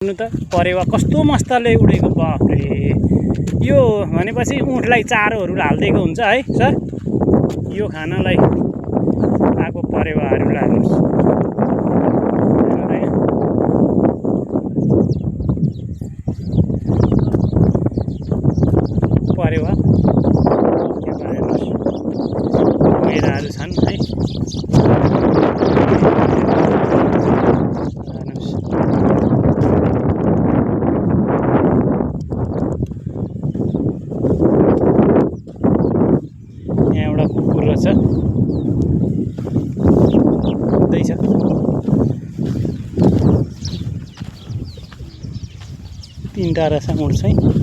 हेर्नु त परेवा कस्तो मस्तले उडेको बाफरे। यो भनेपछि ऊँटलाई चारोहरू हालिदिएको हुन्छ है सर। यो खानालाई आएको परेवाहरूलाई हेर्नुहोस्। परेवा हेर्नुहोस् मैदाहरू छन् है। यहाँ एउटा कुकुर रहेछ, कुद्दैछ। तीनवटा रहेछ ऊँट चाहिँ।